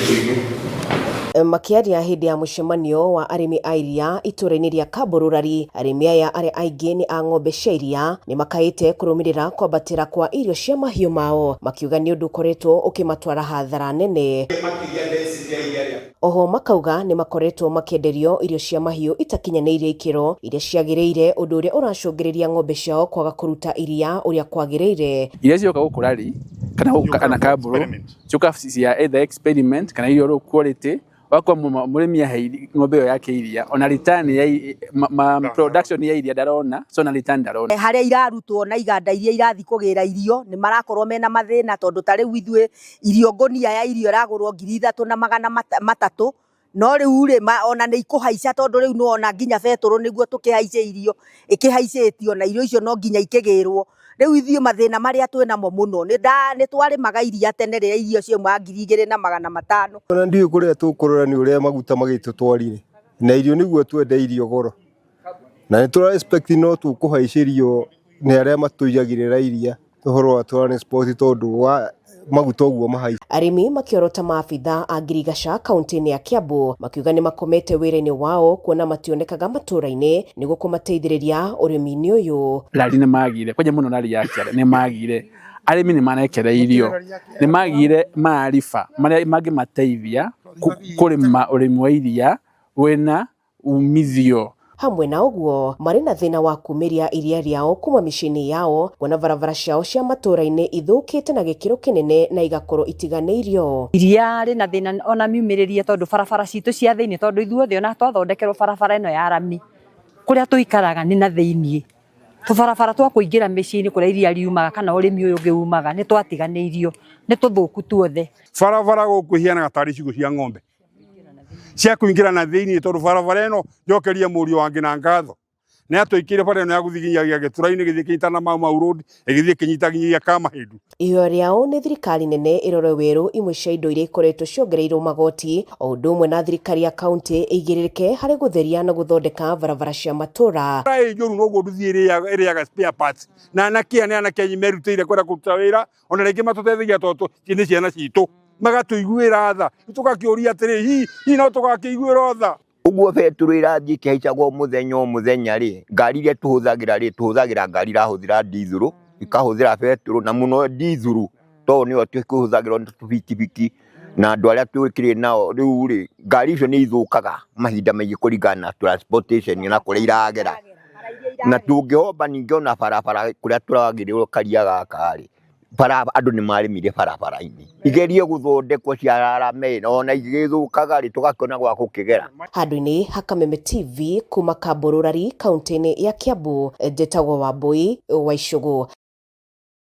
Tũigue. Makĩaria hĩndĩ ya mũcemanio wa arĩmi a iria itũũra-inĩ rĩa Kamborũrari, arĩmi aya arĩa aingĩ nĩ a ng'ombe cia iria nĩ makaĩte kũrũmĩrĩra kwambatĩra kwa irio cia mahiũ mao, makiuga nĩ ũndũ ũkoretwo ũkĩmatwara hathara nene. Oho makauga nĩ makoretwo makĩenderio irio cia mahiũ itakinyanĩirie ikĩro iria ciagĩrĩire, ũndũ ũrĩa ũracũngĩrĩria ng'ombe ciao kwaga kũruta iria ũrĩa kwagĩrĩire. Iria cioka gũkũ rari kana gũkũ kana kamburu ciũka cia either experiment kana iria low quality. Wakorwo mũrĩmi ahe ng'ombe ĩyo yake iria, ona return ya production ya iria ndarona, so na return ndarona. Harĩa irarutwo na iganda iria irathiĩ kũgĩra irio nĩ marakorwo mena mathĩna, tondũ ta rĩu ithuĩ irio, ngũnia ya irio ĩragũrwo 3300, no rĩu rĩ, ona nĩ ikũhaica, tondũ rĩu nĩwona nginya betũrũ nĩguo tũkĩhaice irio ĩkĩhaicĩtio, na irio icio no nginya ikĩgĩrwo. Rĩu ithuĩ mathĩna marĩa twĩnamo mũno nĩ twarĩmaga iria tene rĩrĩa irio ciaumaga 2500. Ona ndiũĩ kũrĩa tũkũrora nĩ ũrĩa maguta magĩtũtwarire na irio nĩguo twendeirio goro, na nĩ tũra expect no tũkũhaicĩrio nĩ arĩa matũigagĩrĩra iria ũhoro wa transport tondũ wa maguta ũguo mahaica. Arĩmi makĩorota maabitha a ngirigaca kaunti-inĩ ya Kiambu, makiuga nĩ makomete wĩra-inĩ wao kuona mationekaga matũũra-inĩ nĩguo kũmateithĩrĩria ũrĩmi-inĩ ũyũ. Rari nĩ magire kwanja mũno, rari ya kĩara nĩ magire, arĩmi nĩ marekereirio, nĩ magire maariba marĩa mangĩmateithia kũrĩma ũrĩmi wa iria wĩna umithio. Hamwe na ũguo, marĩ na thĩna wa kumĩria iria rĩao kuma mĩciĩ-inĩ yao, kuona barabara ciao cia matũũra-inĩ ithũkĩte na gĩkĩro kĩnene na igakorwo itiganĩirio. Iria rĩna thĩna ona miumĩrĩrie, tondũ barabara citũ cia thĩinĩ, tondũ ithuothe ona twathondekerwo barabara ĩno ya rami, kũrĩa tũikaraga nĩ na thĩiniĩ, tũbarabara twa kũingĩra mĩciĩ-inĩ kũrĩa iria riumaga kana ũrĩmi ũyũ ũngĩ umaga nĩ twatiganĩirio, nĩ tũthũku tuothe. Barabara gũkũ ihianaga tarĩ ciugũ cia ng'ombe cia kũingĩra na thĩiniĩ, tondũ barabara ĩno, njokeria mũriũ wangĩ na ngatho nĩ atũikĩire bara ĩno ya gũthiĩ nginyagia Gĩtura-inĩ, gĩthiĩ kĩnyitana na Mau Mau Road, ĩgĩthiĩ ĩkĩnyita nginyagia Kamahĩndu. Ihoya rĩao nĩ thirikari nene ĩrore werũ imwe cia indo iria ikoretwo ciongereirwo magoti, o ũndũ ũmwe na thirikari ya kaunti ĩigĩrĩrĩke harĩ gũtheria na gũthondeka barabara cia matũũra. Bara ĩ njũru noguo nduthi ĩrĩaga spare parts, na anake aya nĩ anake anyu merutĩire kwenda kũruta wĩra, ona rĩngĩ matũteithagia tondũ nĩ ciana citũ, magatũiguĩra tha. Tũgakĩũria atĩrĩ, hihi hihi no tũgakĩiguĩrwo tha? Ũguo betũrũ ĩrathiĩ ĩkĩhaicaga o mũthenya o mũthenya rĩ, ngari iria tũhũthagĩra rĩ, tũhũthagĩra ngari irahũthĩra ndithũrũ, ikahũthĩra betũrũ na mũno ndithũrũ, tondũ nĩyo tũhũthagĩra na tũbikibiki na andũ arĩa tũkĩrĩ nao. Rĩu rĩ, ngari icio nĩ ithũkaga mahinda maingĩ kũringana na transportation na kũrĩa iragera. Na tũngĩhomba ningĩ ona barabara kũrĩa tũragĩrĩrwo karia gaka rĩ, bara andũ nĩ marĩmire barabara-inĩ igerie gũthondekwo ciararame, ona igĩthũkaga rĩ, tũgakĩona gwa gũkĩgera. Handũ-inĩ ha Kameme TV kuma Kamborũrari kaunti-inĩ ya Kiambu, njĩtagwo Wambui wa Icũgũ.